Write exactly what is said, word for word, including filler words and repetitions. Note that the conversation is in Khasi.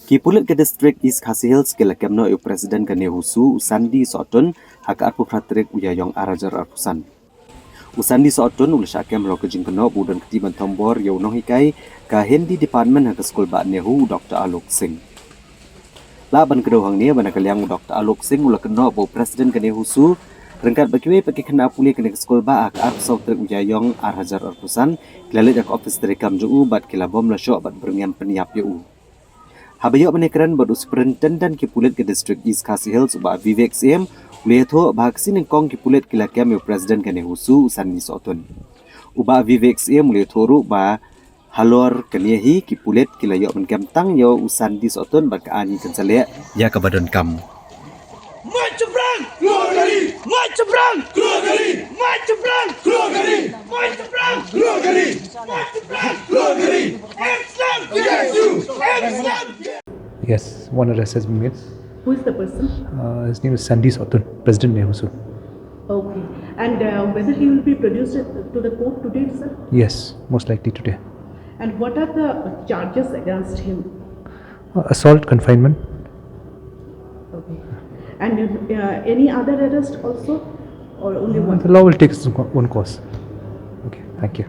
Ki pulit ka district East Khasi Hills ki la kem noh ïa u president ka NEHUSU, u Sandy Sohtun, ha ka arphew phra tarik u Ïaïong ar hajar arphew san. U Sandy Sohtun u la shah kem halor ka jingkynnoh ba u don ka jingthombor ïa u nonghikai ka Hindi department ha ka skul bah NEHU, u Doktor Alok Singh. Lah ban kdew hangne ba na ka liang u Doktor Alok Singh u la kynnoh ba u president ka NEHUSU ryngkat bad kiwei pat ki khynnah pule kane ka skul bah ha ka arphew saw tarik u Ïaïong ar hajar arphew san ki la leit ha ka office treikam jong u bad ki la bym la shoh ban byrngem pynïap ïa u. Haba ïoh ban ïakren bad u superintendent ki pulit ka district East Khasi Hills u bah Vivek Syiem, u la ïathuh ba ha ka sngi nyngkong ki pulit ki la kem ïa u president ka NEHUSU, u Sandy Sohtun. U bah Vivek Syiem u la ïathuh ruh ba halor kane hi ki pulit ki la ïoh ban kem tang ïa u Sandy Sohtun bad ka arngut kan sa leh ïa kaba donkam. Mai Chabrang! Kloi kali! Mai Chabrang! Kloi kali! Mai Chabrang! Kloi kali! Mai Chabrang! Kloi kali! Mai Chabrang! Kloi kali! Excellent! Yes, you! Excellent! Yes, one arrest has been made. Who is the person? Uh, his name is Sandy Sohtun, President NEHUSU. Okay. And uh, whether he will be produced to the court today, sir? Yes, most likely today. And what are the charges against him? Uh, assault, confinement. Okay. And uh, any other arrest also, or only one? The law will take its own course. Okay, thank you.